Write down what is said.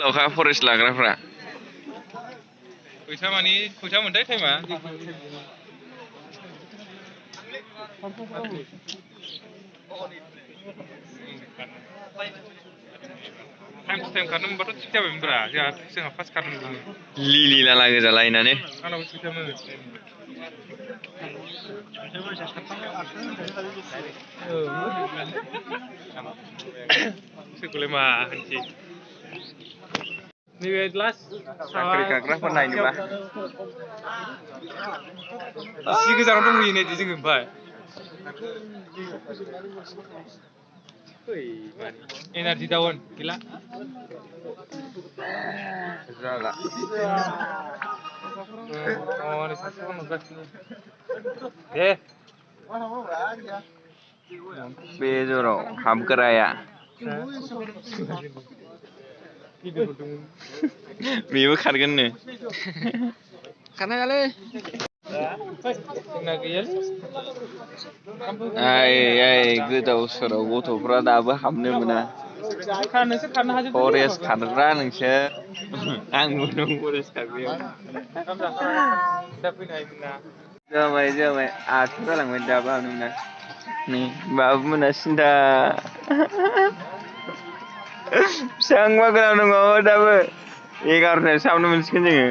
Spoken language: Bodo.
लावखा फरेस्ट लाग्राफ्रा फैसा मानि फैसा मोनथाय टाइमा टाइम टु टाइम खारनो मोनबाथ' थिग जाबायमोनब्रा जोंहा फार्स्ट खारनो मोनदोंमोन लिलि लाला गोजा लायनानै आंनाबो थिगथारमोन सोरखौलाय मा होनसै नैबे लास्ट साख्रि गाग्राफोर नायनोबा एसे गोजानाव दंहैयो नै जोङो ओमफ्राय एनार्जि डाउन गैला जाला दे बे जराव हाबग्राया बेबो खारगोननो खारनो हायालै जोंना गैयालै गोदाव सोराव गथ'फ्रा दाबो हाबनो मोना नोंसोर खारनो हाजोबदों फरेस्ट खारग्रा नोंसोर आंबो दं फरेस्ट खारग्रायाव दा फैनो हायोमोन ना जाबाय 8 जालांबाय दाबो हाबनो मोना नै बाबु मोना सिन्था बेसेबांबा गोलाव दङ दाबो 11थायावसो हाबनो मोनसिगोन जोङो